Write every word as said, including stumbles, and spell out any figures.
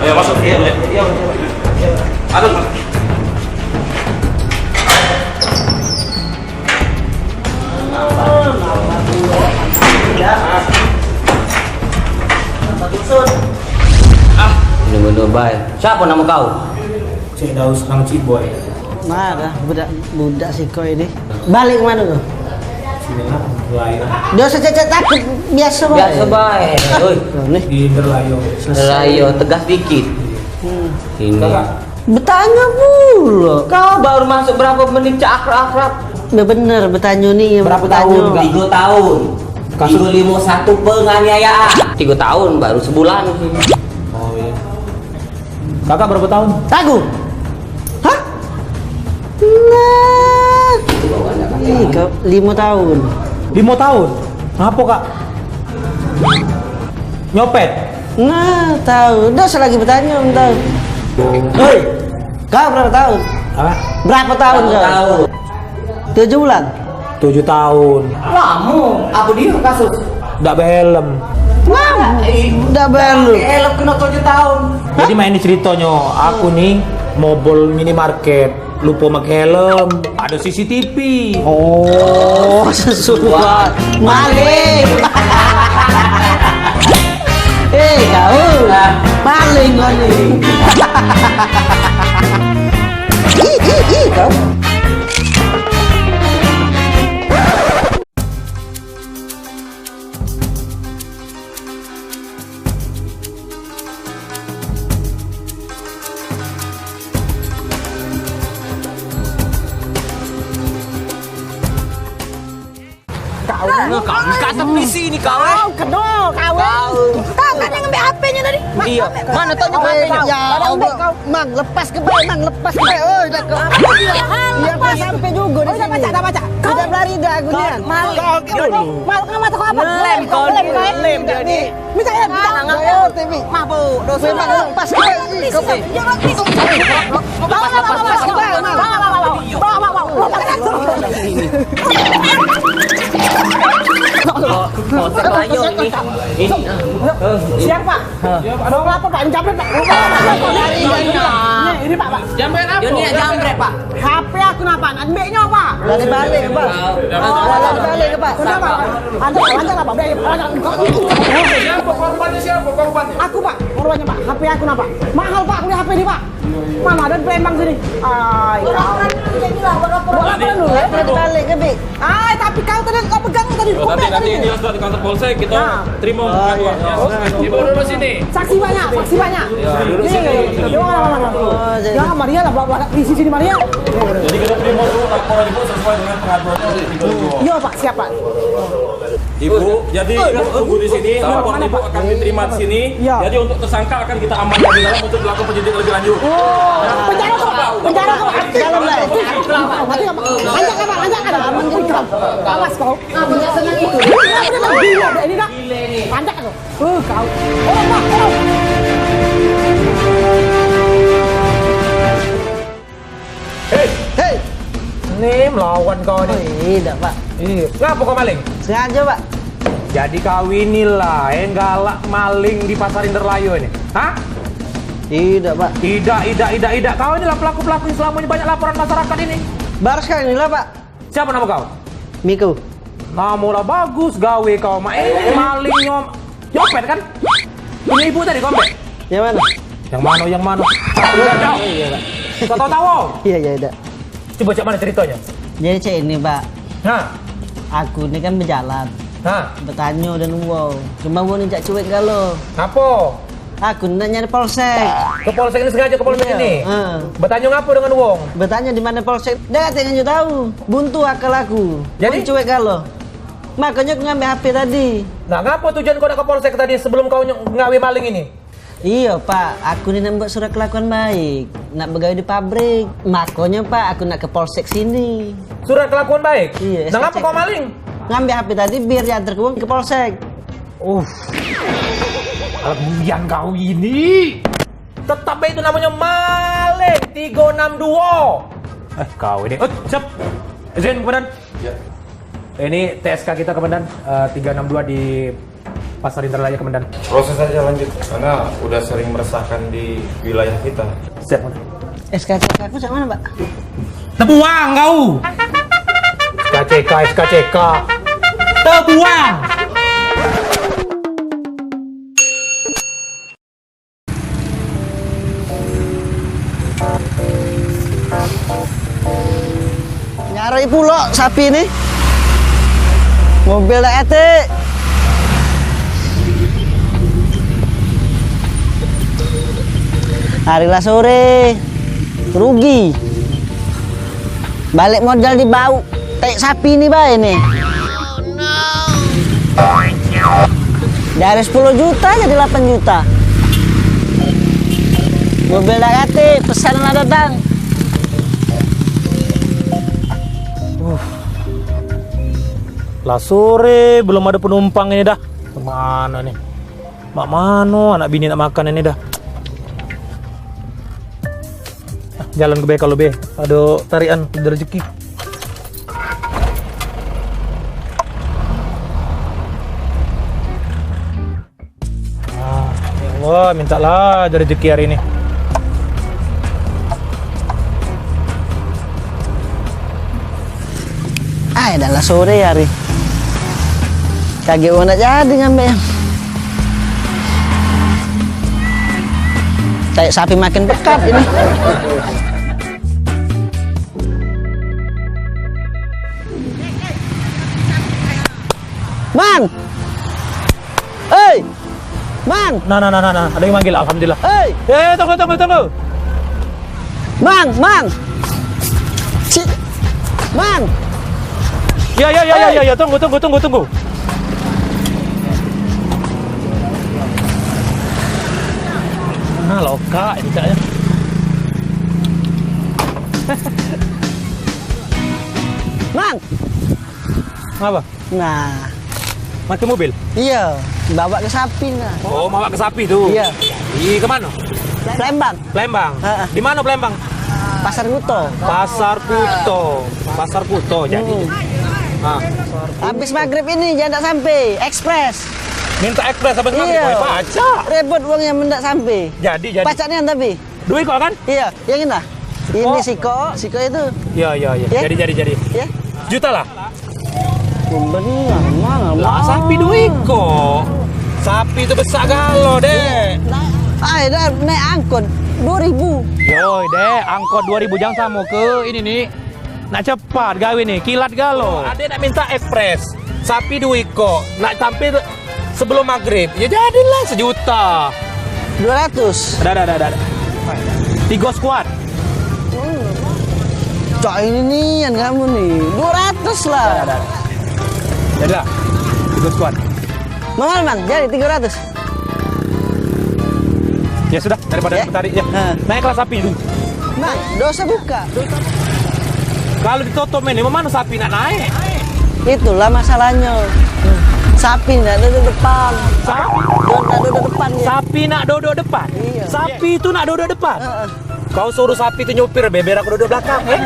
Ya, masuk. Iya, iya. Aduh. Bener-bener bae. Siapa nama kau? Cik Daus nang Ciboy. Nah, dah budak, budak sikok ini. Balik ke mana tu? Sini lah, lain lah. Dia usah cecek takut, biasa bae. Biasa bae. Oi. Tuh, nih. Di Indralayo. Selesai. Indralayo, tegas dikit. Hmm. Ini. Kakak. Bertanya pula. Kau baru masuk berapa menit cak akrab-akrab? Bener, bertanya nih yang berapa bertanya. Tahun, Kak? Tiga tahun. Kasus? Tiga lima satu penganiayaan. Tiga tahun, baru sebulan. Oh, iya. Kakak berapa tahun? Aku? Hah? Nah, ih, kau lima tahun. Lima tahun? Ngapa, Kak? Nyopet? Nah, tahu. Dah selagi bertanya, tahu. Hei, kau berapa tahun? Apa? Berapa tahun kau? Tujuh bulan. Tujuh tahun. Lama. Apa dia kasus? Dak behelm. Lama. Dak behelm. Helm kena tujuh tahun. Jadi main ni ceritonyo, aku ni mobol minimarket, lupa make helm. Ada C C T V. Oh, sesuai. Maling. Eh, kau. Maling kau ni. Ih, ih, ih, kau. Kau. Nah, kau kat tepi sini kau, eh. Kau kena, kau. Kau. Kau kan yang ambil H P-nya tadi. Iya. Mana tunjuk H P-nya? Ya Allah. Mang, lepas ke bae, Mang, lepas ke bae. Oi, dah kau. Iya, kau sampai juga di sini. Dah baca, dah baca. Kau dah berlari dah aku ni. Mal, kau dulu. Mal, kau mata kau apa? Lem kau, lem kau, lem dia ni. Minta ya, minta. Mabuk, dosa. Memang lepas ke bae. Kau. Bawa, bawa, bawa, bawa, bawa, bawa, bawa, bawa, bawa, bawa. Kosek layung ni. Ini. Siap, Pak. Mau apa, Pak? Ini jambret, Pak. Ini, ini, Pak, Pak. Jambret apa? Dia ni jambret, Pak. H P aku napa? Nak ambilnya apa? Lari balik, Pak. Lari balik, Pak. Kenapa, Pak? Anjak, anjak apa? Biar, anjak. Siapa korbannya? Siapa korbannya? Aku, Pak. Korbannya, Pak. H P aku napa? Mahal, Pak, beli H P ni, Pak. Mana ada di Palembang sini? Ai, orang-orang itu jadilah, orang-orang. Buat laporan dulu, ya. Lari balik ke, Bik. Ai, tapi kau tadi kau pegang tadi. Oh, tapi nanti dia sudah di kantor polsek, kita terima pengaduan. Ibu duduk sini. Saksi banyak, saksi banyak. Ya, duduk sini. Dia orang mana-mana. Oh, jadi. Ya, Maria lah, bawa, bawa, isi sini, Maria. Jadi kita terima dulu laporan ibu sesuai dengan pengaduannya oleh ibu. Iya, Pak, siap, Pak. Ibu, jadi ibu tunggu di sini, laporan ibu akan diterima di sini. Iya. Jadi untuk tersangka akan kita amankan di dalam untuk dilakukan penyidikan lebih lanjut. Oh, penjara tuh, Pak. Penjara tuh, Pak. Dalam, Pak. Mati, Pak. Anjak, Pak, anjak, Pak. Awas kau. Gila, ini dah. Anjak kau. Oh, Pak, oh. Hei. Hei. Ni melawan kau ni. Oh, idak, Pak. Iya. Ngapa kau maling? Sengaja, Pak. Jadi kau inilah yang galak maling di Pasar Inderlayo ini. Hah? Idak, Pak. Idak, idak, idak, idak. Kau inilah pelaku-pelaku yang selama ini banyak laporan masyarakat ini. Baru sekali inilah, Pak. Siapa nama kau? Miko. Nama lah bagus gawe kau, Mak. Eh, maling nyom. Nyopet kan? Punya ibu tadi kau ambek? Yang mana? Yang mana, yang mana? Iya, Pak. Kau tahu-tahu? Iya, iya, iya. Coba cak mana ceritanya? Jadi cak ini, Pak. Nah. Aku ni kan berjalan. Nah. Bertanya dan uang. Cuma uang ni cak cuek galo. Apa? Aku nak nyari polsek. Ke polsek ini sengaja ke polsek ini? Heeh. Bertanya ngapa dengan wong? Bertanya di mana polsek. Dah katanya nggak tahu. Buntu akal aku. Jadi? Wong cuek galo. Makanya aku ngambil H P tadi. Nah, ngapa tujuan kau nak ke polsek tadi sebelum kau ny- ngawi maling ini? Iya, Pak. Aku ni nak buat surat kelakuan baik. Nak begawe di pabrik. Makanya, Pak, aku nak ke polsek sini. Surat kelakuan baik? Iya. Nah, ngapa kau maling? Ngambil H P tadi biar diantar ke wong ke polsek. Uff. Alat buyan kau ini. Tetap bae itu namanya maling tiga enam dua. Eh, kau ini. Eh, siap. Izin, Komandan. Ya. Ini T S K kita, Komandan. Eh, tiga enam dua di Pasar Indralaya, Komandan. Proses saja lanjut, karena udah sering meresahkan di wilayah kita. Siap, Komandan. S K C K aku cak mana, Pak? Tebuang kau! S K C K, S K C K. Tebuang! Nyari pulo sapi ni. Mobil dak katek. Hari lah sore. Rugi. Balik modal di bau. Tek sapi ni bae ni. Dari sepuluh juta jadi delapan juta. Mobil dak katek, pesan lah datang. Uh. Lah sore belum ada penumpang ini dah. Kemana nih? Mak mano anak bini nak makan ini dah. Jalan ke be kalu be, ado tarikan, ado rezeki. Ah, ya Allah, mintalah ado rezeki hari ini. Ai, dah lah sore hari. Kagek wong nak jadi ngambek. Kayak sapi makin pekat ini. Mang! Hei! Mang! Nah, nah, nah, nah, nah. Ada yang manggil, alhamdulillah. Hei! Eh, tunggu, tunggu, tunggu. Mang, Mang. Si Mang. Ya, ya, ya, ya, Hei. Ya, ya, tunggu, tunggu, tunggu, tunggu. Nah, lokak ini caknya. Mang. Apa? Nah. Pakai mobil? Iya, bawa ke sapi nah. Oh, bawa ke sapi tu? Iya. Di ke mana? Palembang. Palembang? Heeh. Di mana Palembang? Pasar Kuto. Pasar Kuto. Pasar Kuto jadi. Hmm. Ah. Habis maghrib ini dia ndak sampai, ekspres. Minta ekspres habis maghrib, iya. Pacak. Repot uangnya ndak sampai. Jadi, jadi. Pacak nian tapi. Dua ikok kan? Iya, yang ini lah. Ini oh. Siko, siko itu. Iya, iya, iya. Ya? Jadi, jadi, jadi. Ya? Juta lah. Bener, Mang. Lah, sapi dua ikok. Sapi itu besar galo, Dek. Nah, ai, dah naik angkot dua ribu. Yoi, Dek, angkot dua ribu jangan sama ke ini nih. Nak cepat gawe nih, kilat galo. Ade nak minta ekspres. Sapi dua ikok, nak sampai sebelum maghrib. Ya jadilah sejuta. Dua ratus. Ada, ada, ada, ada. Tiga squad. Cak ini nian kamu nih. Dua ratus lah. Ada, ada, ada. Jadilah. Tiga squad. Mahal, Mang. Jadi tiga ratus. Ya sudah, daripada ya. Tarik ya. Ha. Naiklah sapi dulu. Nah, dosa buka. Kalau ditutup ini, mana sapi nak naik? Itulah masalahnya. Sapi nak duduk depan. Sapi? Dia nak duduk depan dia. Sapi nak duduk depan? Iya. Sapi itu nak duduk depan? Heeh. Kau suruh sapi itu nyupir, beber aku duduk belakang, eh?